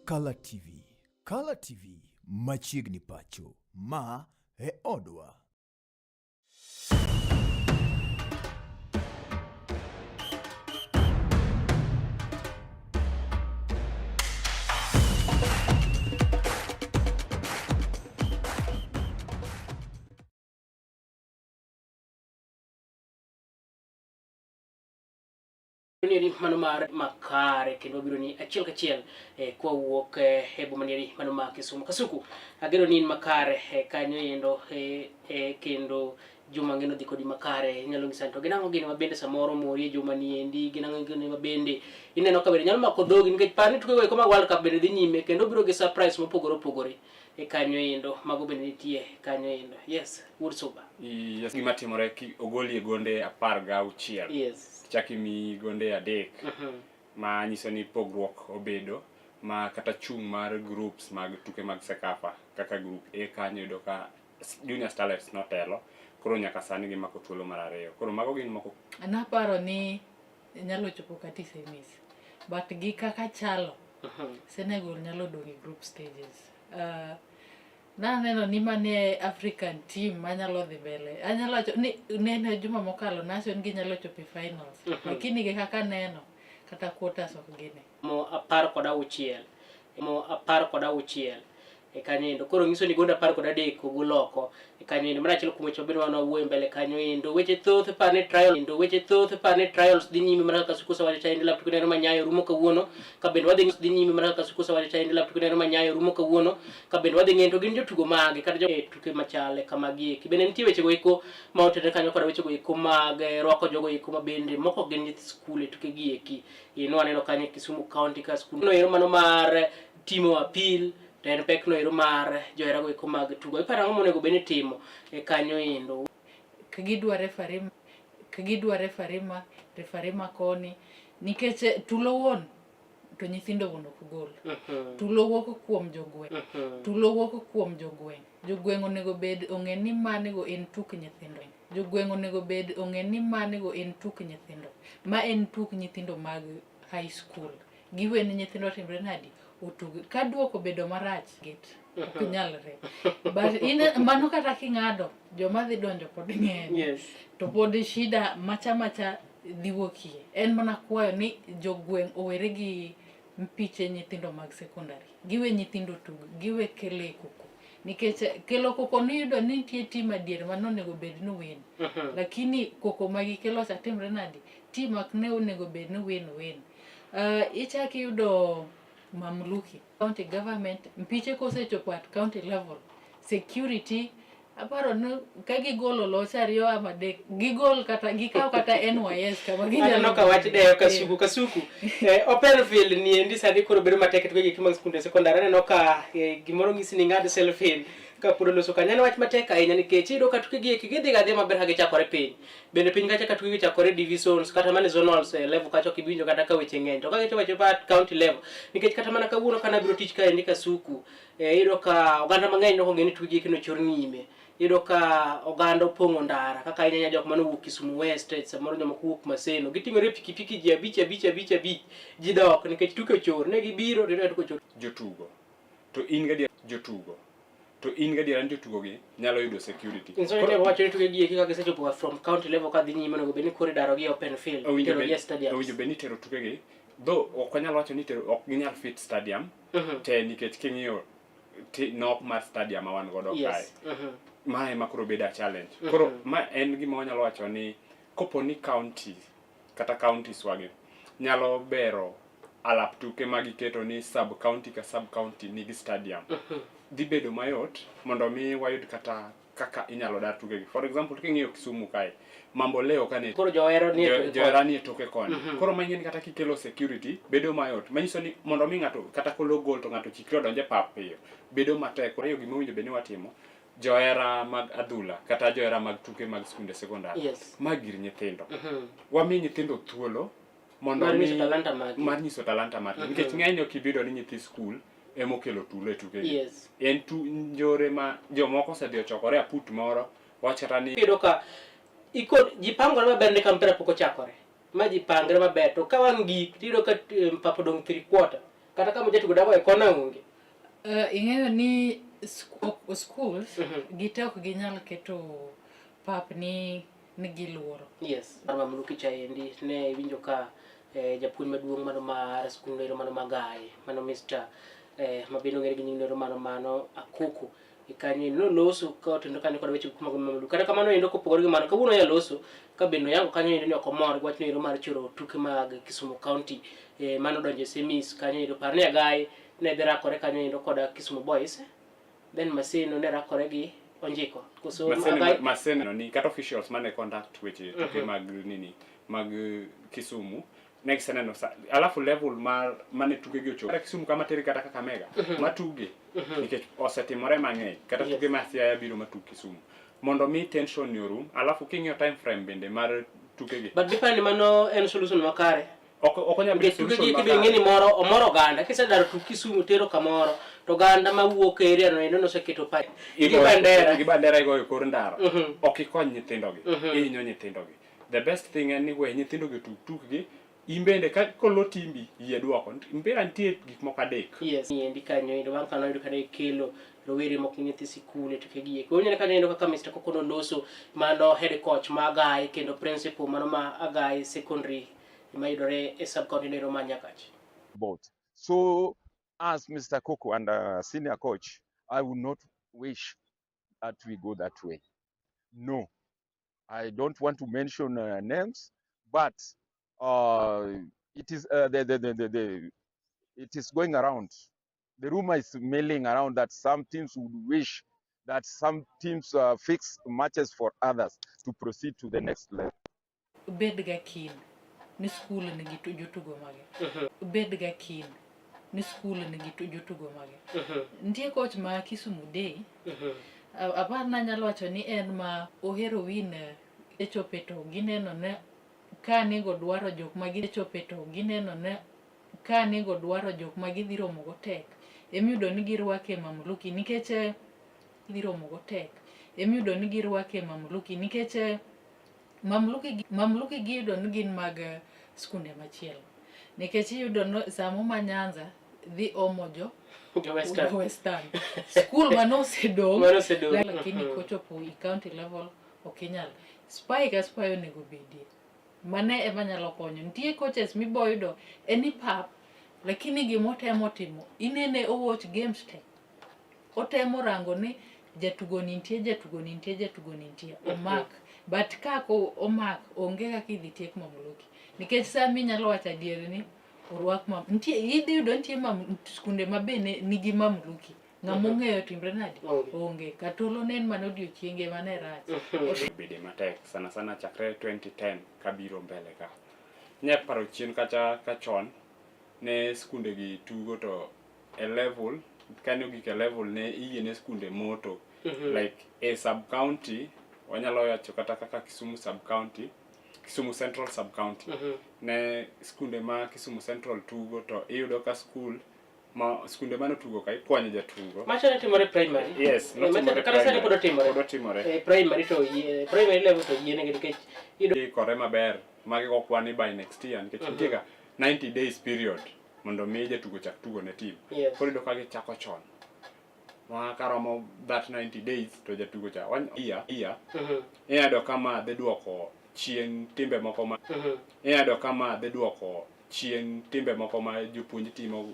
Kala TV. Kala TV machiegni pacho. Ma e odwa. Nieri mano mar makare kendo wabiro ni achiel kachiel eh, kwawuok eh, e boma nieri mano ma Kisumu. Kasuku, ageno ni in makare eh, kanyo endo eh, eh, kendo juma ngeno dhi kodi makare inyalo nyisa ni to gin ang'o gini mabende samoro mori e juma ni endi gin ang'o gini mabende ineno ka bende nyalo mako dhogi nikech par ni tukego eko mag World Cup bende dhi nyime kendo biro gi surprise mopogore opogore e kanyo endo mago bende nitie kanyo endo. Yes, wuod Suba. Yes, gima timore ki ogolie gonde 16. Yes. Chak imiyi gonde adek. Ma nyiso ni pogruok obedo ma kata chung' mar groups mag tuke mag CECAFA kaka group A kanyo yudo ka Junior Starlets notelo koro nyaka sani gimako thuolo mar ariyo. Koro mago gin moko. Naparo ni nyalo chopo kata e semis but gi kaka chalo Senegal nyalo dong' e group stages. Naneno ni mane African team manyalo dhi mbele. Anyalo wacho ni nene juma mokalo nawacho ni ginyalo chopo e finals. Lakini gi kaka neno kata quarters ok gine. Mo 16 mo 16 e kanyo endo. Koro nyiso ni gonde 13 ogol oko e kanyo endo. Mano achiel kuom weche mabende wan wawuoyo mbele kanyo endo. Weche thoth par ni trial endo. Weche thoth par ni trials dhi nyime mana kaka Kasuku osewacho cha endo lap tuke neno manyayo rumo kawuono. Ka bende wadhi dhi nyime mana kaka Kasuku osewacho cha endo lap tuke neno manyayo rumo kawuono. Ka bende wadhi ng'eyo to gin jotugo mage kata jo e tuke machale kamagi eki. Bende nitie weche go eko ma otenore kanyo koda weche go eko mag rwako jogo eko ma bende moko gin nyithi skul e tuke gi eki. Ne waneno kanyo e Kisumu County ka skul no ero mano mar timo appeal to en pek no ero mar johera go eko mag tugo. Iparo ang'o monego bed ni itimo e kanyo endo? Gidwa referee, gidwa referee ma, referee ma koni nikech tulo wuon to nyithindo wuon ok gol. Tulo wuok kuom jogweng'. Tulo wuok kuom jogweng'. Jogweng' onego bed ong'e ni manego en tuk nyithindo. Jogweng' onego bed ong'e ni manego en tuk nyithindo. Ma en tuk nyithindo mag high school. Giwe ni nyithindo timre nadi? Otug. Ka duoko obedo marach, get. Ok nyalre. But in, mano kata king'ado, joma dhi donjo pod ng'eny. Yes. To pod shida macha macha dhi wuokie. En mana kwayo ni jogweng' owere gi mpiche nyithindo mag secondary. Giwe nyithindo tug, giwe kele koko. Nikech kelo koko niyudo ni nitie team adier mane onego bed ni win. Lakini koko ma gikelo cha timre nadi? Team ok ne onego bed ni win win. Ichak iyudo mamluki county government mpiche kosechopo at county level security aparo ni ka gigolo loch ariyo ama adek gigol kata gikaw kata NYS kama ginyalo Aneno ka wach deyo Kasuku Kasuku. Open field ni endi sani koro bedo matek to gik mag skunde sekondar aneno ka gimoro nyisi ni ng'ad selfie ka pod oloso kanyo en wach matek ahinya nikech iyudo ka tuke gi eki gidhi ga adhiya maber ka gichakore piny. Bende piny kacha ka tuke gi chakore divisions kata mana zonals level kacha ok iwinjo kata ka weche ng'eny to ka gichopo achopa at county level nikech kata mana kawuono kana biro tich kaendi Kasuku iyudo ka oganda mang'eny nok ong'e ni tuke gi eki nochor nyime. Iyudo ka oganda opong'o ndara kaka ahinya jok mane owuok Kisumu West, samoro jomoko wuok Maseno, giting'ore pikipiki ji abich abich abich abich, ji dok nikech tuke ochor, ne gibiro to iyudo ka tuke ochor. Jotugo to in gadiera jotugo to in gadiera ni jotugo gi nyalo yudo security. Nyiso ni temo wacho ni tuke gi eki ka gisechopo from county level ka dhi nyime onego bed ni koro idaro gi e open field, itero gi e stadiums. Owinjo bed ni itero tuke gi though ok wanyal wacho ni itero ok ginyal fit stadium te nikech king'iyo nok mar stadium ma wan godo kae. Ma ema koro bedo a challenge. Koro ma en gima wanyalo wacho ni kopo ni county kata counties wagi nyalo bero alap tuke ma giketo ni sub county ka sub county nigi stadium. Dhi bedo mayot mondo mi wayud kata kaka inyalo dar tuke gi. For example, king'iyo Kisumu kae, Mambo Leo kane Koro johera nie toke johera nie toke koni. Koro manyien kata kikelo security bedo mayot. Manyiso ni mondo mi ng'ato kata kolo gol to ng'ato chikre odonje pap piyo. Bedo matek. Ariyo gima owinjo bed ni watimo, johera mag adhula kata johera mag tuke mag skunde sekondar. Yes. Ma gir nyithindo. Wami nyithindo thuolo mondo Mar nyiso talanta margi. Mar nyiso talanta margi. Nikech ng'eny ok ibiyudo ni nyithi skul emokelo tulo e tukegi. Yes. En tu njore ma jomoko osedhi ochokore aput moro wach kata ni iyudo ka iko ji pangore maber ni ka mpira pok ochakore ma ji pangre maber to ka wang' gik tiyudo ka pap odong' 3/4 Kata kama jatugo dago e kona onge. Ing'eyo ni schools gite ok ginyal keto pap ni giluoro. Yes. Mar Mamluki chaendi ne iwinjo ka japuonj maduong' mano mar skund ero mano Magai, mano Mr. Ma bende ong'ere gi nying ero mano Akoko. Kanyo noloso ka otendo kanyo kod weche mag Mamluki. Kata kamano endo kopogore gi mano, kawuono ya loso ka bende oyango kanyo endo ni ok omor gi wachno ero mar choro tuke mag Kisumu County mano donjo e semis kanyo endo. Par ni Agai ne dhi rakore kanyo endo koda Kisumu Boys, then Maseno ne rakore gi Onjiko. Koso Agai Maseno ni kata officials mane conduct weche tuke mag nini mag Kisumu ne giseneno alafu level mar mane tuke gi ochopo kata Kisumu kama teri kata Kakamega matuge nikech osetimore mang'eny kata tuke ma Siaya biro matug Kisumu mondo mi tension ni orum. Alafu king'iyo time frame bende mar tuke gi, but dipani mano en solution makare. Ok onyal bedo solution makare. Nikech ng'eni moro omoro oganda kisedaro tuk Kisumu tero kamoro to oganda mawuok e area no endo noseketo pa gi bandera igoyo kor ndara. Ok ikony nyithindo gi, ihinyo nyithindo gi. The best thing en ni we nyithindo gi otug tukgi, in bende ka kolo timbi yie duoko. Mpira nitie gik moko adek. Yes, endi kanyo endo bang' kano yudo kane kelo rowere moko nyithi sikul e tuke gi eko. Oneno kanyo endo kaka Mr. Koko noloso mano head coach ma Agai kendo principal mano ma Agai Secondary mayudore e sub county no ma Nyakach. Both. So as Mr. Koko and senior coach, I would not wish that we go that way. No, I don't want to mention names, but it is it is going around. The rumor is mailing around that some teams would wish that some teams fix matches for others to proceed to the next level. Bed ga keen ni skul nigi jotugo mage. Bed ga keen ni skul nigi jotugo mage. Nitie coach ma Kisumu Day. Apar nanyalo wacho ni en ma ohero win e chope to gineno ne ka nego dwaro jok ma gichope to gineno ne ka nego dwaro jok ma gidhi romo go tek. Emiyudo ni girwake Mamluki nikech dhi romo go tek. Emiyudo ni girwake Mamluki nikech Mamluki giyudo ni gin mag skunde machielo. Nikech iyudo no samo ma Nyanza dhi omo jo Western. Skul mano osedong', lakini kochopo i county level ok inyal. Spy ka spy onego bedie. Mane ema nyalo konyo. Nitie coaches miboyudo eni pap, lakini gimotemo timo inene owatch games te. Otemo rango ni jatugo ni nitie, jatugo ni nitie, jatugo ni nitie. Omak. But ka omak onge kaka idhi tiek Mamluki. Nikech sama inyalo wacho adieri ni orwak mam nitie idhi yudo nitie skunde ma be nigi Mamluki. Ng'ama ong'eyo timre nade? Onge. Katolo ne en mana odiochienge mane rach. Bede matek sana sana chakre 2010 kabiro mbele ka. Inya paro chien kacha kachon ne skunde gi tugo to e level kane ogik e level ne iyiene skunde moto. Like e sub county wanyalo wacho kata kaka Kisumu sub county, Kisumu Central sub county. Ne skunde ma Kisumu Central tugo to iyudo ka school ma skunde mane otugo ka ikwanyo jatugo. Macha ne timore primary. Yes, notimore kata sani pod otimore. Pod otimore. Primary to yie, primary level to yienegi nikech iyudo ikore maber magi okwani by next year nikech nitie ga 90 days period mondo mi jatugo chak tugo ne team. Koro iyudo ka gichako chon. Ma karomo that 90 days to jatugo cha year iyudo ka ma dhi duoko chien timbe moko ma iyudo ka ma dhi duoko chien timbe moko ma jopuonj timo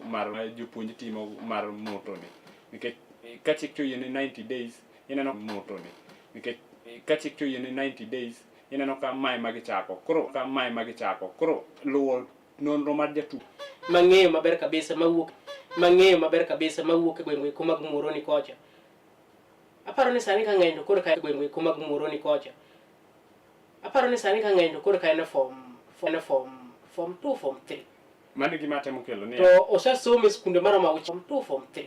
mar moto ni nikech ka chik to yiene 90 days ineno moto ni nikech ka chik to yiene 90 days ineno ka mae ma gichako koro ka mae ma gichako koro luwo nonro mar jatugo mang'eyo maber kabisa mawuok mang'eyo maber kabisa mawuok e gwenge kuma mag Muhoroni kocha. Aparo ni sani ka ng'eny to koro ka gwenge kuma mag Muhoroni kocha. Aparo ni sani ka ng'eny to koro ka en e form 2 form 3. Mano gima atemo kelo ni to osesomo e skunde maromo auchiel 2 form 3.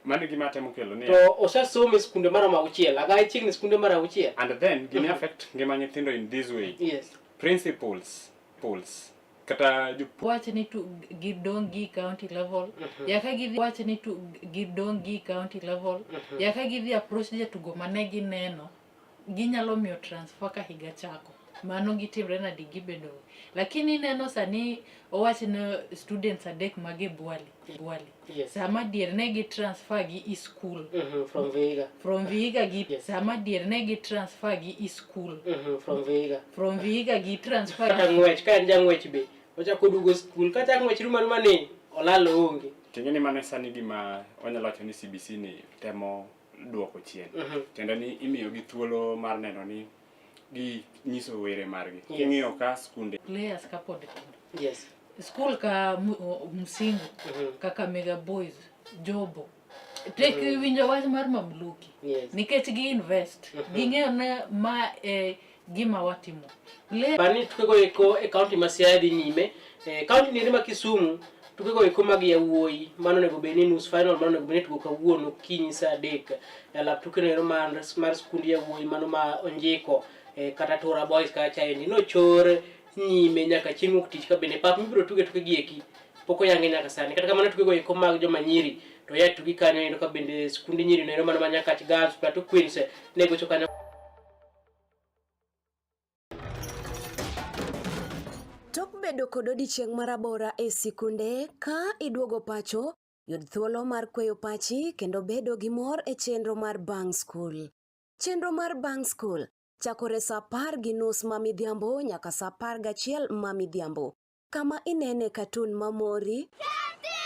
Mano gima atemo kelo ni to osesomo e skunde maromo auchiel. Agai chiegni skunde mar auchiel. And then gini affect ngima nyithindo in this way. Yes. Principles, pools. Kata wach ni to gidong' gi county level. Yaka gidhi wach ni to gidong' gi county level. Yaka gidhi approach jatugo mane gineno ginyalo miyo transfer ka higa chako. Mano gitimre nadi gibedo. Lakini ineno sani owach ne students adek mag Ebwali. Bwali. Yes. Sama dier ne gi transfer gi i school. From Vihiga. From Vihiga gi Yes. sama dier ne gi transfer gi i school. From Vihiga. From Vihiga gi transfer Kata ng'wech, ka en jang'wech be, ochako oduogo skul. Kata ng'wech rumo aruma ni, olal oonge. Ting'e ni mano sani gima wanyalo wacho ni CBC ni temo duoko chien. Tiende ni imiyogi thuolo mar neno ni ginyiso were margi. Yes. King'iyo ka skunde players kapod tindo. Yes. School ka Msingu, kaka Mega Boys, Jobo. Tek winjo wach mar Mamluki. Yes. Nikech gi invest. Ging'eyo ne ma e gima watimo. Player Bani tukego eko e kaunti ma Siaya dhi nyime. E, kaunti ni ma Kisumu, tukego eko mag yawuoyi, mano onego bed ni nus final, mano onego bed ni tugo kawuono okinyi saa 3. E lap tuke no ero mar skund yawuoyi mano ma Onjiko, kata Tura Boys kacha endi nochor nyime nyaka chieng' wuok tich ka bende pap mibiro tuge tuke gi eki pok oyange nyaka sani. Kata kamano tukego eko mag joma nyiri to ya tugi kanyo endo ka bende skund nyiri no ero mano ma Nyakach Girls, Plateau Queens ne gocho kanyo. Tok bedo kod odiechieng' marabora e sikunde, ka iduogo pacho, yud thuolo mar kweyo pachi kendo bedo gi mor e chenro mar Bang' School. Chenro mar Bang' School chakore saa 10:30 ma midhiambo nyaka saa 11 ma midhiambo, kama inene katun mamori,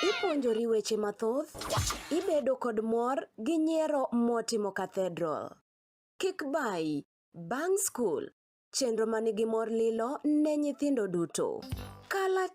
ipuonjori weche mathoth, ibedo kod mor gi nyiero motimo cathedral. Kik bayi, Bang' School, chenro manigi mor lilo ne nyithindo duto. Kala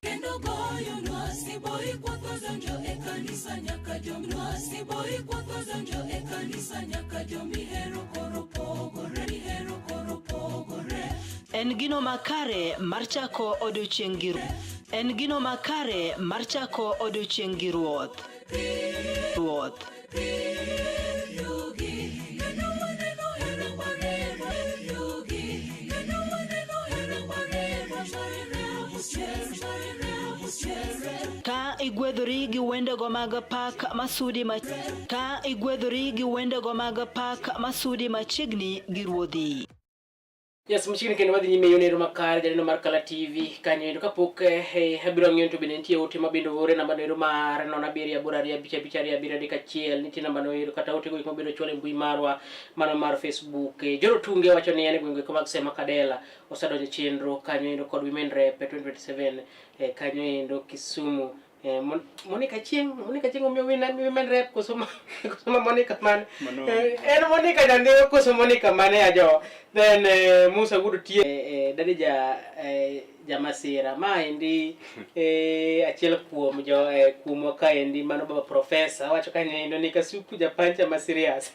Kendo goyo nwasi boy kwatho donjo e kanisa nyaka jom nwasi boy kwatho donjo e kanisa nyaka jomihero koro pogore mihero koro pogore. En gino makare mar chako odiochieng' gi En gino makare mar chako odiochieng' gi Ruoth. Ruoth. Yugi, kendo waneno hera mare, yugi, kendo waneno hera mare, Ka igwedhori gi wendego mag pak masudi ma Ka igwedhori gi wendego mag pak masudi machiegni gi Ruodhi. Yes, machiegni kendo wadhi nyime yonero makare janeno mar Kala TV kanyo endo kapok abiro ng'iyo to bende nitie ote ma bende oore namba noero mar 07 8 5 5 2 7 3 1 nitie namba noero kata ote go gik mabende ochwal e mbui marwa mano mar Facebook. Joro Tunge wacho ni en e gwenge mag Sema Kadela osedonjo e chenro kanyo endo kod Women Rep 2027 kanyo endo Kisumu. Monica Chieng, Monica Chieng omiyo Women Rep koso koso ma Monica man. En Monica Nyandiwa koso Monica mane ya jo. Then Musa Gudo tie dadi ja Jamasira ma endi achiel kuom jo kuomwa kaendi mano baba professor wacho kanyo endo ni Kasuku japancha ma serious.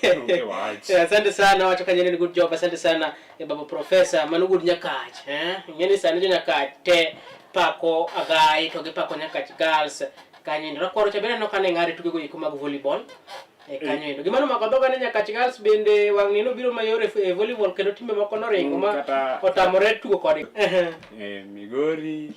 Onge wach. Asante sana wacho kanyo ni good job, asante sana baba professor mano good Nyakach Ng'eni sani jo Nyakach te pako agai to gipako Nyakach Girls kanyo endo. Rakwaro cha bende aneno ka ne ng'are tukego eko mag volleyball kanyo endo. Gimano mako dhoga ni Nyakach Girls bende wang' ni nobiro mayore e volleyball kendo timbe moko noringo ma otamore tugo kodgi. Migori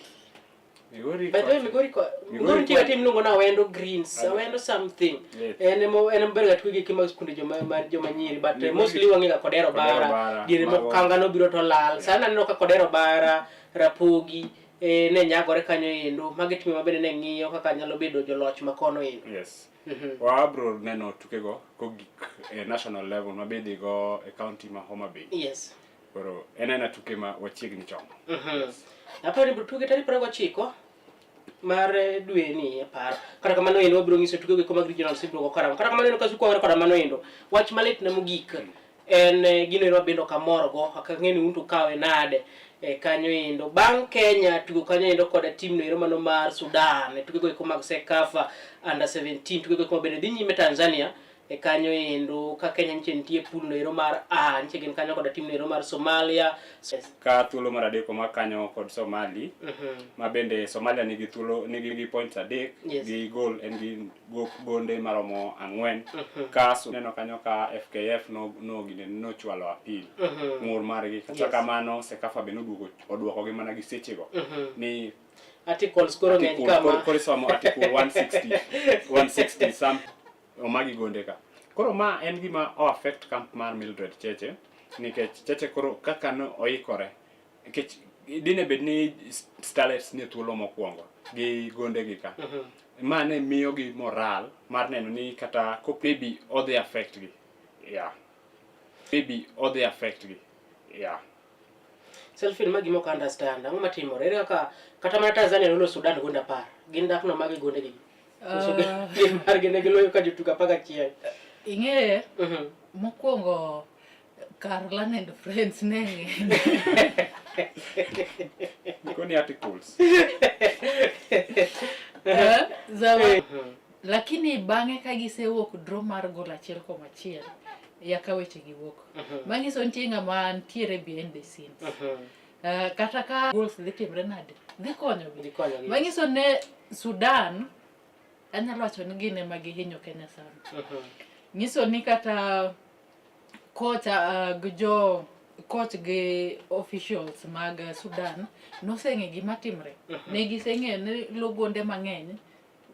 Migori By the way, Migori Migori nitie ga team miluongo ni Awendo Greens, Awendo something. Yes. En ema ber ga tuke gi mag skunde joma mar joma nyiri but mostly wang'e ga Kodero Kodero Bara. Bara, Diere moko mago. Kanga nobiro to lal. Sani aneno ka Kodero Bara, Rapogi ne nyagore kanyo endo. Magi timbe ma bende ne ng'iyo kaka nyalo bedo joloch ma kono endo. Yes. Wabro neno tukego kogik e national level mabidhi go e county ma Homa Bay. Yes. Koro en aena tuke ma wachiegni chomo. Aparo ni biro tuge tarik 29 mar dwe ni aparo. Kata kamano endo wabiro nyiso tuke go mag regional ibiro go karang'o. Kata kamano endo Kasuku wawere koda mano endo. Wach malit na mogik en gino endo mabende ok amorgo, ok ang'e ni un to ukawe nade kanyo endo. Bang' Kenya tugo kanyo endo koda team no ero mano mar Sudan, tuke go eko mag CECAFA under 17, tuke go eko mabende dhi nyime Tanzania. e kanyo endo ka Kenya nyiche nitie pool no ero mar A nyiche gin kanyo koda team no ero mar Somalia. Yes. Ka thuolo mar adek omak kanyo kod Somali ma bende Somalia nigi thuolo nigi gi points adek gi goal en gi gonde maromo ang'wen. Ka neno kanyo ka FKF no no gine nochwalo appeal ng'ur margi kata kamano Sekafa be noduogo oduoko gi mana gi sechego ni Articles koro ng'eny kama. Koro isomo article 160 160 some omagi gonde ka. Koro ma en gima o affect camp mar Mildred Cheche nikech Cheche koro kaka ne oikore nikech dine bed ni Starlets nie thuolo mokwongo gi gonde gi ka. Ma ne miyo gi moral mar neno ni kata ko maybe odhi affect gi. Yeah. Maybe odhi affect gi. Yeah. Selfie ma gima ok understand. Ang'o matimore? Ere kaka kata mana Tanzania nolo Sudan gonde apar. Gin dak no magi gonde gi. Gin margi ne giloyo ka jotugo 11. Ing'e mokwongo kar Learn and Friends ne ng'eny. Koni articles. Zawa. Lakini bang'e ka gisewuok draw mar gol 1-1 yaka weche gi wuok. Manyiso nitie ng'ama nitiere behind the scenes. Kata ka goals dhi timre nade, dhi konyogi. Manyiso ne Sudan, anyalo wacho ni gin ema gihinyo Kenya sana. Nyiso ni kata coach gi jo coach gi officials mag Sudan noseng'e gima timre. Ne giseng'eyo ni lo gonde mang'eny,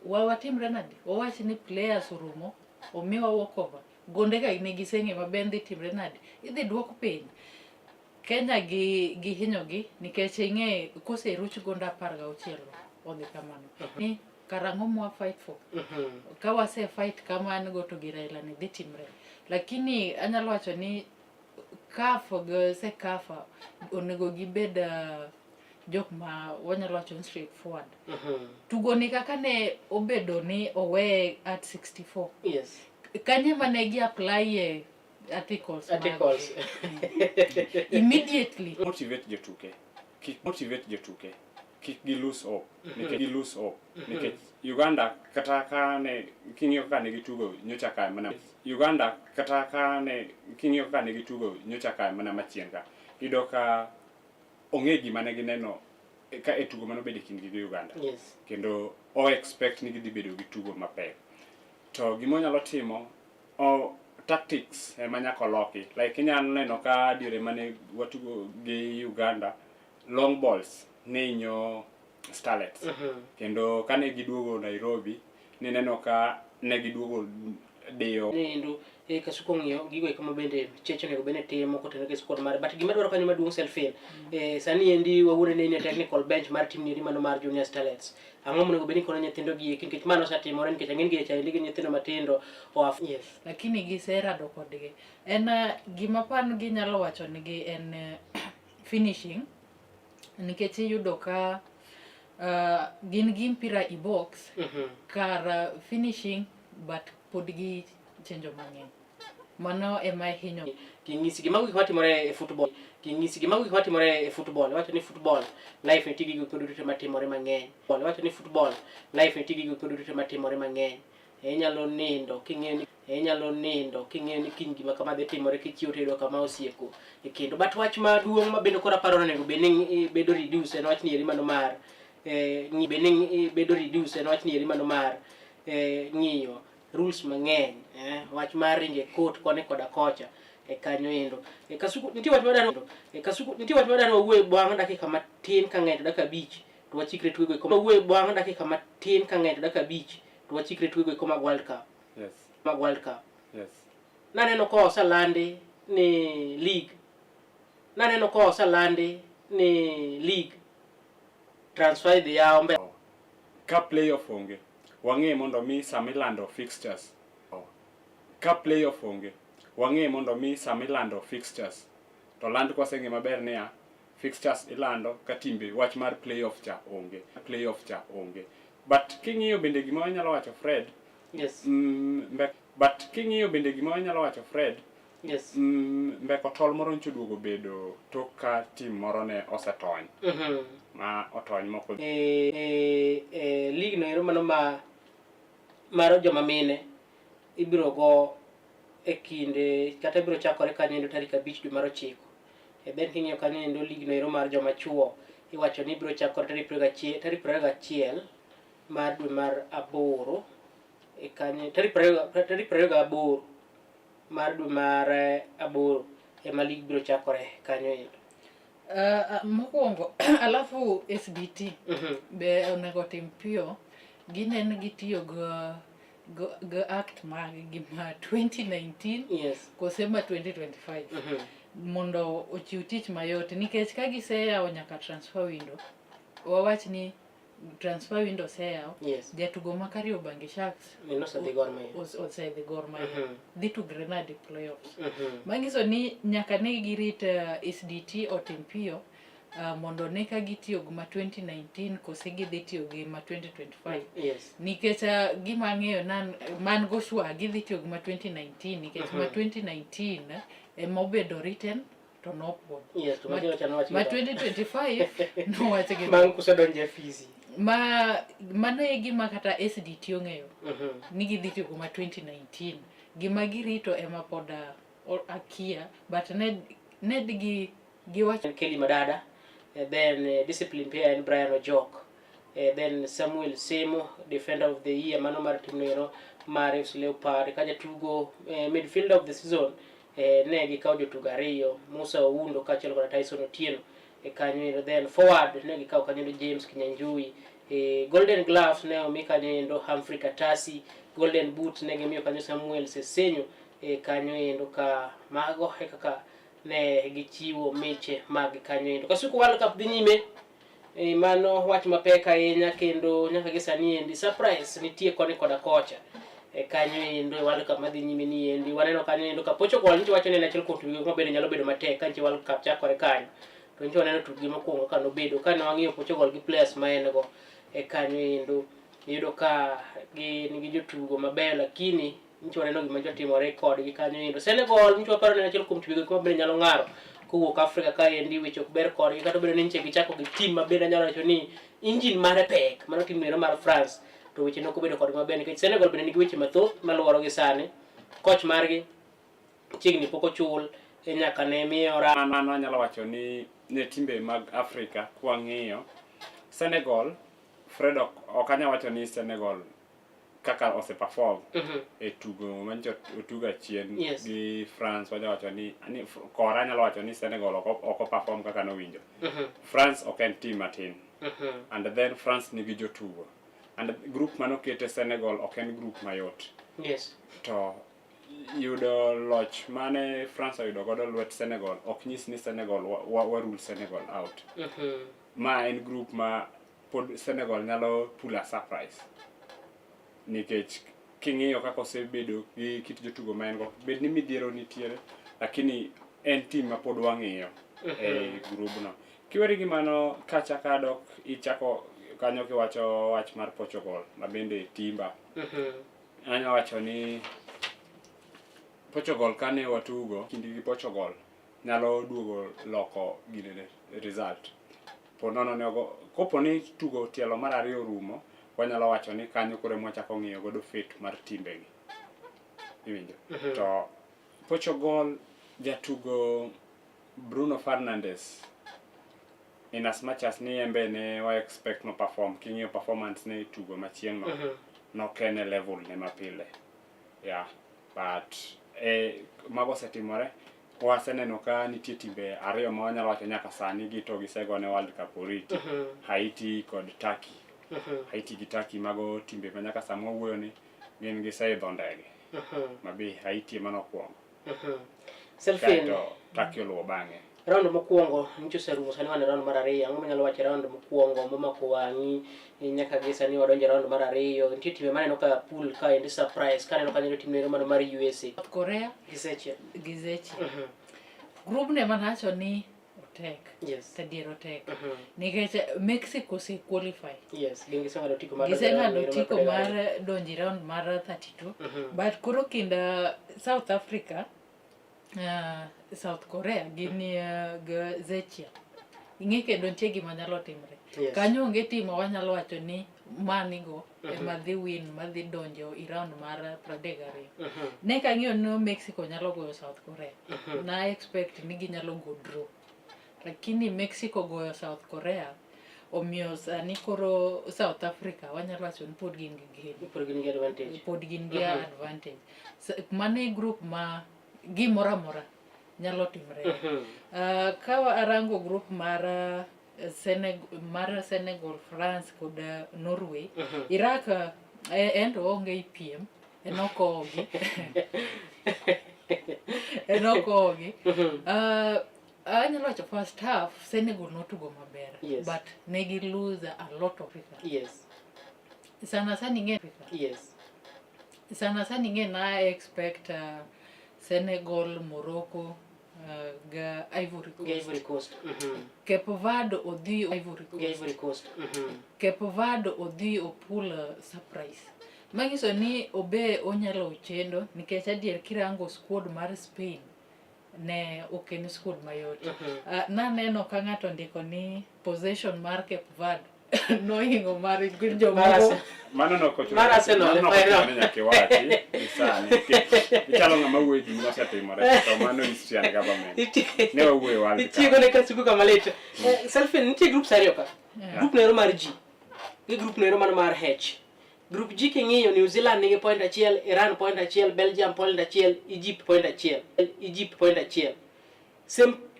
watimre nade? Wawach ni players orumo, omiwa walkover. Gonde ka ne giseng'e maber dhi timre nade? Idhi duok piny. Kenya gi gihinyogi nikech ing'e koseruch gonde 16 odhi kamano. Ni karang'o mwa fight for? Ka wase fight kamano go to gi Raila ni dhi timre. Lakini anyalo wacho ni CAF gi CECAFA onego gibed jok ma wanyalo wacho ni straightforward. Tugo ni kaka ne obedo ni owe at 64. Yes. Kanye mane gi apply e articles. Articles. Immediately. Motivate jotuke. Kik motivate jotuke. Kik gi lose hope. Nikech gi lose hope. Nikech Uganda kata ka ne king'iyo kaka ne gitugo nyocha ka mana Uganda kata ka ne king'iyo kaka ne gitugo nyocha ka mana machien ka iyudo ka ong'e gima ne gineno ka e tugo mane obedo e kindgi gi Uganda. Yes. Kendo o expect ni gidhi bedo gi tugo mapek. To gima onyalo timo o tactics ema nyaka oloki. Like inyalo neno ka diere mane watugo gi Uganda long balls ne hinyo Starlets. Kendo kane giduogo Nairobi nineno ka ne giduogo diyo. Nendo e Kasuku ong'iyo gigo eko ma bende Cheche onego bed ni timo kotenore gi squad mare. But gima dwaro kanyo maduong' Selfin, sani endi wawuoyo ni in e technical bench mar team ni endi mano mar Junior Starlets. Ang'o monego bed ni kono nyithindo gi eki nikech mano osetimore nikech ang'e ni gi endi gin nyithindo matindo oa yes. Lakini giserado kodgi. En gima pan ginyalo wacho nigi en finishing nikech iyudo ka gin gi mpira e box kar finishing but pod gi chenjo mang'eny. Mano ema hinyo. King'isi gima gik matimore e football. King'isi gima gik matimore e football. Wacho ni football life nitie gi gik duto matimore mang'eny. Wacho ni football life nitie gi gik duto matimore mang'eny. Inyalo nindo king'eyo ni inyalo nindo king'eyo ni kiny gima kama dhi timore kichiew to iyudo kama osieko e kendo. But wach maduong' ma bende koro aparo ni onego bed ni bedo reduce en wach ni eri mano mar bed ni bedo reduce en wach ni eri mano mar ng'iyo rules mang'eny wach mar ringe court koni koda kocha e kanyo endo. E Kasuku nitie wach madwaro e Kasuku nitie wach madwaro wawuoye bang' dakika matin ka ng'eny to dakika 5 to wachikre tugo e wawuoye bang' dakika matin ka ng'eny to dakika 5 to wachikre tugo e mag World Cup. Yes. Mag World Cup. Yes. Naneno ka oselandi ni league. Naneno ka oselandi ni league transfer idhi yaw mbele. Ka playoff onge, wang'e mondo mi sama ilando fixtures. Ka playoff onge, wang'e mondo mi sama ilando fixtures. To land kwaseng'e maber niya, fixtures ilando ka timbe wach mar playoff cha onge. Playoff cha onge. But king'iyo bende gima wanyalo wacho Fred. Yes. But king'iyo bende gima wanyalo wacho Fred. Yes. Mbeko tol moro nyocha oduogo bedo tok ka team moro ne osetony. Ma otony moko. League no ero mano ma mar joma mine ibiro go e kinde kata biro chakore kanyo endo tarik 5 dwe mar 9. E then king'iyo kanyo endo lig no ero mar joma chuo iwacho ni biro chakore tarik 21 tarik 21 mar dwe mar aboro e kanyo tarik 28 mar dwe mar aboro ema lig biro chakore kanyo endo. Mokwongo alafu SDT be onego tim piyo ginen gitiyo go act mag gi ma 2019 yes. kose ma 2025 mondo ochiw tich mayot nikech ka giseyawo nyaka transfer window, wawach ni transfer window oseyaw, yes. jatugo ma Kariobangi Sharks osedhi Gor Mahia, osedhi Gor Mahia dhi to Grenada playoffs. Manyiso ni nyaka ne girit SDT otim piyo mondo ne ka gitiyo gi ma 2019 kose gidhi tiyo gi ma 2025. Yes. Nikech gima ang'eyo nan man go sure gidhi tiyo gi ma 2019 nikech ma 2019 ema obedo written to nopuodh. Yes, to ma 2025 nowach gi bang' kusedonjo e fisi. Ma mano e gima kata SDT ong'eyo ni gidhi tiyo gi ma 2019. Gima girito ema pod akia, but ned gi giwacho Kelly Madada, then discipline player en Brian Ojok, then Samuel Semo defender of the year mano mar team no mar AFC Leopard, ka jatugo midfielder of the season ne gikawo jotugo ariyo, Musa Oundo kaachiel kod Tyson Otieno e kanyo. Then forward ne gikawo kanyo James Kinyanjui, Golden Gloves ne omi kanyo endo Humphrey Katasi, Golden Boot ne gimiyo kanyo Samuel Sesenyo e kanyo endo. Ka mago e kaka ne gichiwo miche mag kanyo endo. Kasuku World Cup dhi nyime, mano wach mapek ahinya kendo nyaka gi sani endi surprise nitie koni koda kocha e kanyo endo e World Cup madhi nyime ni endi. Waneno kanyo endo ka Portugal nyicho wacho ni en achiel kuom tuke ma bende nyalo bedo matek ka nitie World Cup chakore kanyo, to nyicho waneno tukgi mokwongo ka nobedo ka ne wang'iyo Portugal gi players ma en go e kanyo endo, iyudo ka gin gi jotugo mabeyo, lakini nyicho waneno gima nyicho timore kodgi kanyo endo. Senegal nyicho waparo ni en achiel kuom timbe ma bende nyalo ng'aro kowuok Afrika ka endi, weche ok ber kodgi kata obedo ni nyiche gichako gi team ma bende anyalo wacho ni engine mare pek, mano team ero mar France, to weche nok obedo kodgi maber nikech Senegal bende nigi weche mathoth maluoro gi sani. Coach margi chiegni pok ochul e nyaka ne miyo Mano anyalo wacho ni ne timbe mag Afrika kwang'iyo Senegal, Fred, ok anyal wacho ni Senegal kaka ose perform e tugo manyicho otugo achien gi France, wanyalo wacho ni kora anyalo wacho ni Senegal ok perform kaka nowinjo. France ok en team matin, and then France nigi jotugo, and group manokete Senegal ok en group mayot. To yudo loch mane France oyudo godo lwet Senegal ok nyis ni Senegal wa rule Senegal out. Ma en group ma pod Senegal nyalo pull a surprise nikech king'iyo kaka osebedo gi kit jotugo ma en go, bed ni midhiero nitiere, lakini en team ma pod wang'iyo e grubno. Kiweri gi mano, kachako adok ichako kanyo kiwacho wach mar Portugal ma bende timba, anyalo wacho ni Portugal kane watugo kindgi gi Portugal nyalo duogo loko ginene result po nono ne ogo kopo ni tugo tielo mar ariyo orumo, wanyalo wacho ni kanyo koro ema wachako ng'iyo godo fate mar timbegi, iwinjo? To Portugal, jatugo Bruno Fernandes, in as much as ni embe ne wa expect no perform, king'iyo performance ne e tugo machieng' no, nok en e level ne mapile, yeah, but mago osetimore. Waseneno ka nitie timbe ariyo ma wanyalo wacho nyaka sani gi to gisegone World Cup oriti, Haiti kod Turkey. Haiti gi Turkey, mago timbe ma nyaka sama wawuoyo ni gin giseidho ndege ma be Haiti ema nokwongo, Selfin, kaeto Turkey oluwo bang'e. Round mokwongo nyicho oserumo, sani wan e round mar ariyo. Ang'o manyalo wacho e round mokwongo momako wang'i nyaka gi sani wadonjo e round mar ariyo? Nitie timbe maneno ka pool ka endi surprise kaneno kanyo team nero mano mar USA South Korea gi Czechia. Gi Czechia. Group ne manacho ni otek. Tadier otek. Nikech Mexico ose qualify. Yes, gin giseng'ado otiko mar donjo e Giseng'ado round otiko mar mar donjo e round mar 32. But koro kind South Africa, South Korea gin gi Czechia. Ing'e kendo nitie gima nyalo timre. Kanyo onge timo wanyalo wacho ni manigo ema dhi win madhi donjo i round mar 32. Ne kang'iyo ni Mexico nyalo goyo South Korea. Na expect ni ginyalo go draw. Lakini Mexico goyo South Korea omiyo sani koro South Africa wanyalo wacho ni pod gin gi geno. Pod gin gi advantage. Pod gin gi advantage. Mano e group ma gimoro amora nyalo timre. Ka arango group mar Senegal, France kod Norway, Iraq en to onge e piem, en ok ogi. En ok ogi. Anyalo wacho first half Senegal notugo maber, but ne gi lose a lot of Africa. Sana sana ing'e Sana sana ing'e na expect Senegal, Morocco ga Ivory Coast. Ga Ivory Coast. Cape Verde odhi Ivory Coast. Ga Ivory Coast. Cape Verde odhi opul surprise. Manyiso ni obe onyalo chendo nikech adier kirango squad mar Spain ne ok en squad mayot. Naneno ka ng'ato ndiko ni possession mar Cape Verde nohingo mar jomoko. Mano no kocho. Mar Arsenal, Mano final. kocho nyaka iwachi gi sani. Ichalo ng'ama wuoyo gima osetimore to mano history and government. Ne wawuoyo World Cup. Itieko ne Kasuku kama lit. Selfie nitie groups ariyo ka. Group nero mar G gi group nero mano mar H. Group G king'iyo New Zealand nigi point 1, Iran point 1, Belgium point 1, Egypt point 1, Egypt point 1.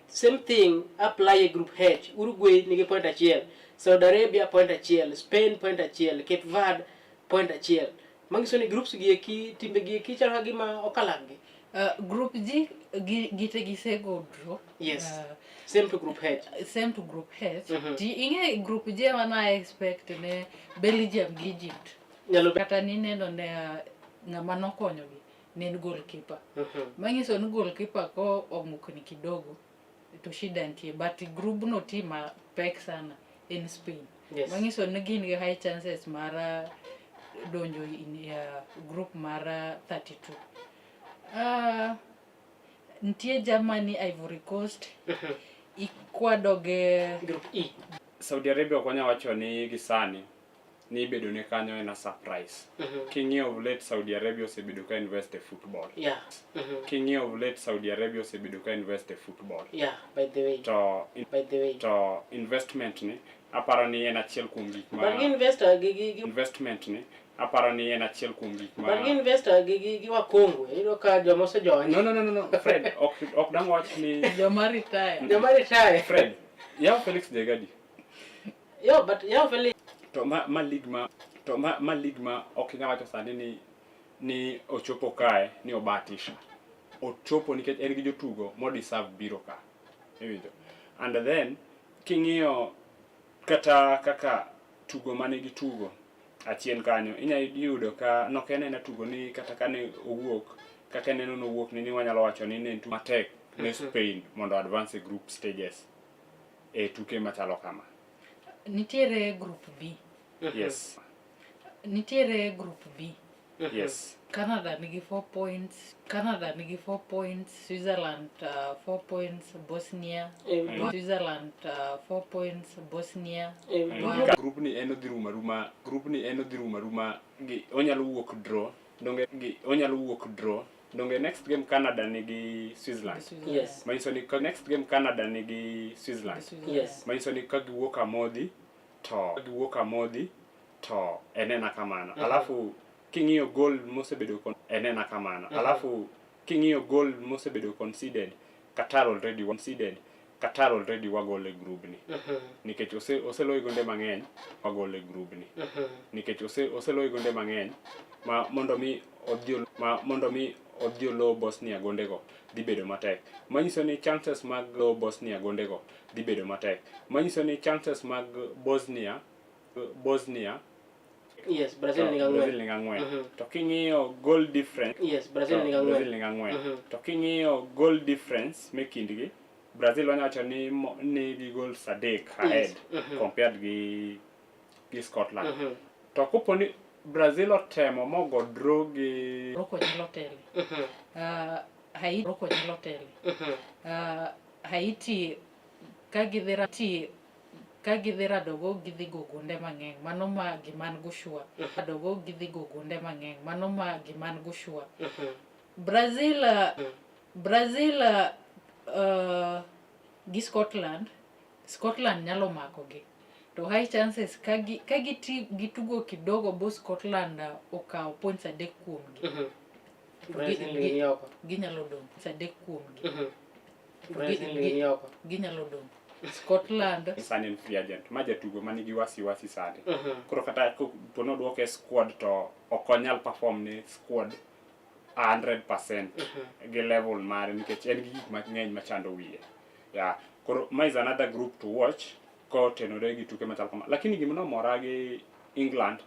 Same thing apply e group H. Uruguay nigi point 1, Saudi Arabia point 1, Spain point 1, Cape Verde point 1. Manyiso ni groups gi eki timbe gi eki chalo ka gima okalaggi. Group G gite gisego draw. Yes. Same to group H. Same to group H. Ti ing'e group G ema na expect ne Belgium gi Egypt. Nyalo kata ni neno ne ng'ama nokonyogi ne en goalkeeper. Manyiso ni goalkeeper ko omukni kidogo to shida nitie, but group no team pek sana en Spain. Manyiso ni gin gi high chances mar donjo in group mar 32. Nitie Germany, Ivory Coast, Ecuador gi Group E. Saudi Arabia ok wanyal wacho ni gi sani ni bedo ne kanyo en a surprise. King'iyo of late Saudi Arabia osebedo ka invest e football. King'iyo of late Saudi Arabia osebedo ka invest e football. Yeah, by the way. To by the way. To investment ni aparo ni en achiel kuom gik ma But gi investor gi investment ni aparo ni en achiel kuom gik ma But gi investor gi wakongwe, iyudo ka joma osejony. No. Fred, ok dang wach ni joma retire. Joma retire. Fred, yaw Felix Jegadi. Yo, but yaw Felix. To ma league ma to ma league ma ok inyal wacho sani ni ochopo kae ni obatisha. Ochopo nikech en gi jotugo mo deserve biro ka. Iwinjo. And then king'iyo kata kaka tugo mane gitugo achien kanyo inyalo yudo ka nok en ena tugo ni kata kane owuok kaka neno nowuok ni wanyalo wacho ni ne en tugo matek ne Spain mondo advance e group stages e tuke machalo kama. Nitiere group B. Yes. Nitiere group B. Yes. Canada nigi 4 points, Canada nigi 4 points, Switzerland 4 points, Bosnia, Switzerland 4 points, Bosnia. Group ni en odhi rumo aruma, group ni en odhi rumo aruma gi onyalo wuok draw, donge gi onyalo wuok draw, donge next game Canada nigi Switzerland. Yes. Manyiso ni ka next game Canada nigi Switzerland. Yes. Manyiso ni ka giwuok amodhi to giwuok amodhi to enena kamano. Alafu king'iyo goal mosebedo enena kamano. Alafu king'iyo goal mosebedo conceded, Qatar already conceded, Qatar already wagol e group ni. Nikech oseloyo gonde mang'eny, wagol e group ni. Nikech oseloyo gonde mang'eny ma mondo mi odhi ma mondo mi odhi olo Bosnia gondego dhi bedo matek. Manyiso ni chances mag lo Bosnia gondego dhi bedo matek. Manyiso ni chances mag Bosnia Yes, Brazil ni ang'wen. Brazil ni ang'wen. To king'iyo goal difference. Yes, Brazil ni ang'wen. Brazil ni ang'wen. To king'iyo goal difference me kindgi, Brazil wanyawacho ni nigi goals 3 ahead compared gi Scotland. To kopo ni Brazil otemo mogo draw gi Morocco nyalo tele. Haiti Morocco nyalo tele. Haiti ka Ka gidhi radogo gidhi go gonde mang'eny. Mano ma gima an go sure. Radogo gidhi go gonde mang'eny. Mano ma gima an go sure. Brazil Brazil gi Scotland, Scotland nyalo mako gi. To high chances ka gi ka giti gitugo kidogo bo Scotland okawo points adek kuomgi. Brazil ni oko. Ginyalo dong' points adek kuomgi. Brazil ni oko. Ginyalo dong'. Scotland Sani en free agent ma jatugo manigi wasiwasi sani. Koro kata kopo nodwoke e squad to ok onyal perform ne squad 100% gi level mare nikech en gi gik mang'eny machando wiye. Yeah. Koro ma is another group to watch kotenore gi tuke machal kama. Lakini gima nomora gi England,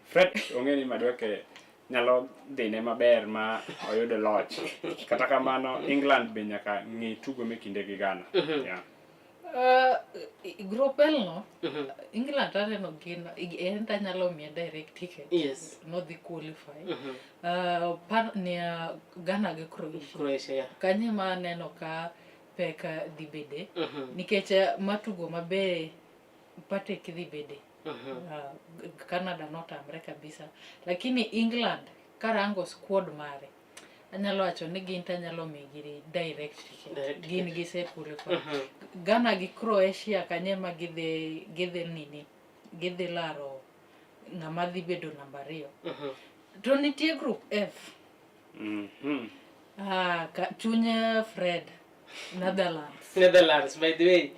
Fred ong'e ni Madueke nyalo dhine maber ma oyud loch. Kata kamano England be nyaka ng'i tugo me kinde gi Ghana. Yeah. Group L no, England aneno gin en to anyalo miye direct ticket. Nodhi qualify. Par ni Ghana gi Croatia. Croatia, yeah. Kanyo ema aneno ka pek dhi bede. Nikech matugo maber Patrick dhi bede. Canada notamre kabisa. Lakini England karango squad mare anyalo wacho ni gin to anyalo migi direct ticket. Direct Gin ticket. gise qualify. Ghana gi Croatia kanyo ema gidhi gidhi nini gidhi laro ng'ama dhi bedo namba ariyo. To nitie group F. Ah, ka, chuny Fred Netherlands. Netherlands, by the way.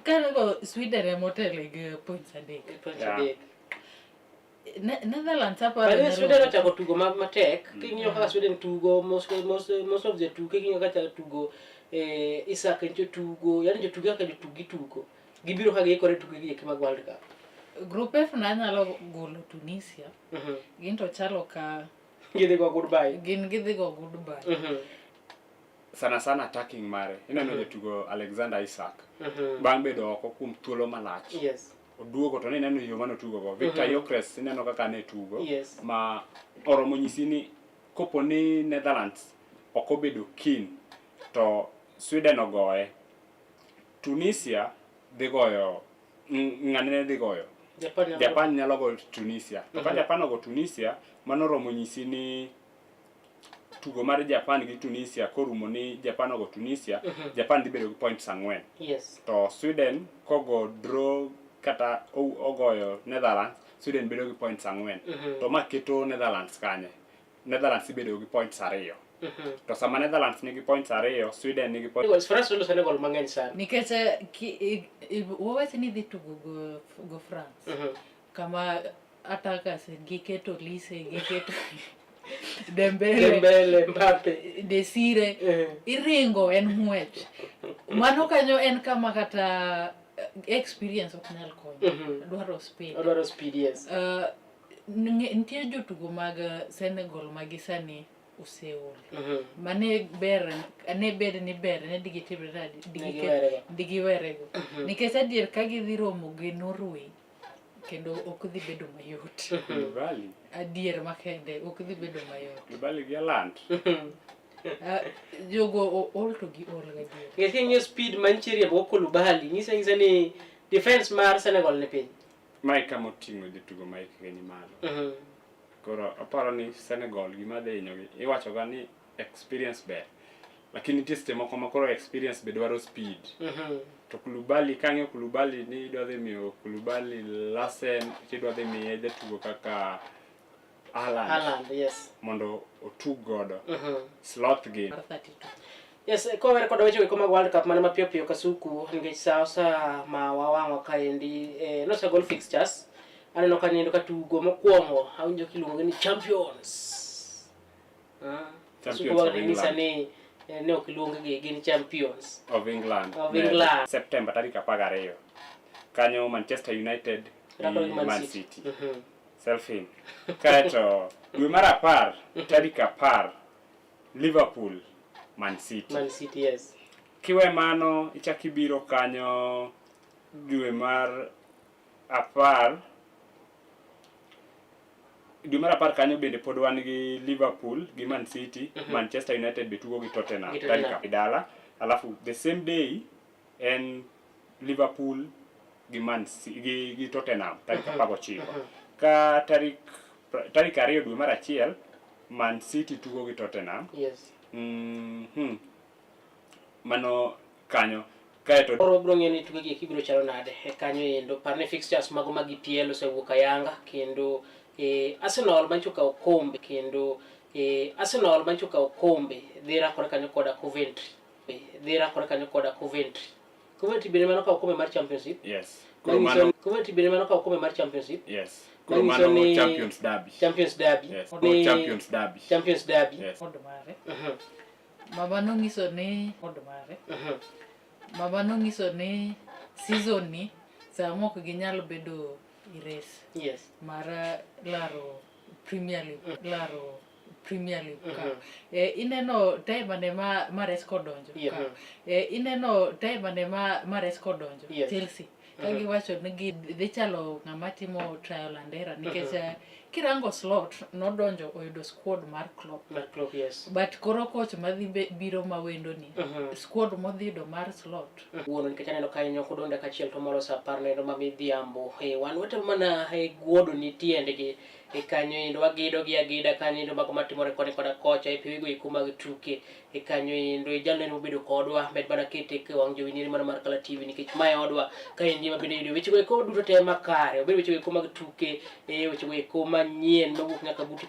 Kanego Sweden ema otelo gi points adek. Points Yeah. adek. Netherlands aparo By the way, nyalo- Sweden ochako tugo matek. King'iyo kaka Sweden tugo, most of the tuke king'iyo kaka tugo, Isak ncho tugo, yani jotugo kaka jotugo gitugo. Gibiro ka giikore tuke gi eki mag World Cup. Group F na anyalo golo Tunisia. Gin to chalo ka Gidhi go goodbye. Gin gidhi go goodbye. Sana sana attacking mare. Ineno jatugo Alexander Isak. Bang' bedo oko kuom thuolo malach. Oduogo to nineno yo mane otugo go. Victor Gyökeres ineno kaka ne tugo. Ma oromo nyisi ni kopo ni Netherlands ok obedo keen to Sweden ogoye. Tunisia dhi goyo ng'ane ne dhi goyo. Japan nyalo Japan nyalo goyo Tunisia. To ka Japan ogo Tunisia, mano oromo nyisi ni tugo mar Japan gi Tunisia korumo ni Japan ogo Tunisia, Japan dhi bedo gi points 4. To Sweden kogo draw kata ogoyo Netherlands, Sweden bedo gi points 4. To ma keto Netherlands kanye? Netherlands ibedo gi points 2. To sama Netherlands nigi points 2, Sweden nigi points. France olo Senegal mang'eny sana. Nikech wawach ni dhi tugo go France. Kama attackers giketo Lise, giketo Dembele, Dembele, Mbappe, Desire, iringo en ng'wech. Mano kanyo en kama kata experience ok nyal konyo. Dwaro speed. Dwaro speed, yes. Nitie jotugo mag Senegal ma gi sani oseol. Mane ber, ne bed ni ber, ne digitimre nade, digiwerego. Nikech adier ka gidhi romo gi Norway, kendo ok dhi bedo mayot. Koulibaly. Adier makende, ok dhi bedo mayot. Koulibaly gi Haaland. Jogo ol to gi ol gadier. Nikech king'iyo speed mantie riembo go Koulibaly, nyisa nyisa ni defense mar Senegal ni piny. Mae kama oting'o jotugo ma hikgi ni malo. Koro aparo ni Senegal gima dhi hinyogi, iwacho ga ni experience ber. Lakini nitie seche moko ma koro experience be dwaro speed. To Koulibaly, kang'iyo Koulibaly ni idwa dhi miyo Koulibaly Larsen, tidwa dhi miye jatugo kaka Haaland. Haaland, yes. Mondo otug godo. Slot gi. Yes, kowere kod weche go mag World Cup mana mapiyo piyo Kasuku, nikech sa osa ma wawang'o kaendi, nosegol fixtures. Aneno ka nindo ka tugo mokwongo, awinjo kiluongo ni Champions. Champions of Nyisa England. ni ne ok luong gi, gin Champions of England. Of England. September tarik 12. Kanyo Manchester United Rako gi gi Man Man City. City. Selfie. Kaeto dwe mar 10 tarik 10 Liverpool Man City. Man City, yes. Kiwe mano ichak ibiro kanyo dwe mar 10. Dwe mar 10 kanyo bende pod wan gi Liverpool gi Man City, Manchester United be tugo gi Tottenham Gi Tottenham. tarik dala. Alafu the same day en Liverpool gi Man gi, gi Tottenham tarik 19. Ka tarik tarik 2 dwe mar achiel Man City tugo gi Tottenham. Yes. Mano kanyo kaeto Koro wabiro ng'eyo ni tuke gi eki biro chalo nade e kanyo endo. Par ni fixtures mago mag EPL osewuok ayanga kendo Arsenal mancho okawo kombe kendo Arsenal mancho okawo kombe dhi rakore kanyo koda Coventry. Dhi rakore kanyo koda Coventry. Coventry bende mano okawo kombe mar Championship. Yes. Koro Manyiso mano ni Coventry bende mano okawo kombe mar Championship. Yes. Koro Manyiso mano ni Champions Derby. Champions Derby. Yes. Ni Champions Derby. Champions Derby. Yes. Od mare. Mama nong'iso ni od mare. Mama nong'iso ni season ni sama ok ginyal bedo e race Yes. mar laro Premier League, laro Premier League Cup. Ineno time ane ma Maresca odonjo Cup. Ineno time ane ma Maresca odonjo Chelsea. Ka giwacho ni gidhi chalo ng'ama timo trial and error nikech kirango Slot nodonjo oyudo squad mar Klopp. Mar Klopp, yes. But koro coach madhi biro mawendo ni squad modhi yudo mar Slot. Wuono nikech aneno ka nyoko donde kachiel to moro sa 10 nendo ma midhiambo. Wan watemo mana guodo ni tiendgi e kanyo endo wagido gi agida kanyo endo mago matimore koni koda kocha e piwego eko mag tuke e kanyo endo e jalno mobedo kodwa med mana kete e wang' jowi niri mana mar Kala TV nikech mae odwa ka en gima bende yudo wechego eko duto te makare obed wechego eko mag tuke e wechego eko manyien mawuok nyaka buti.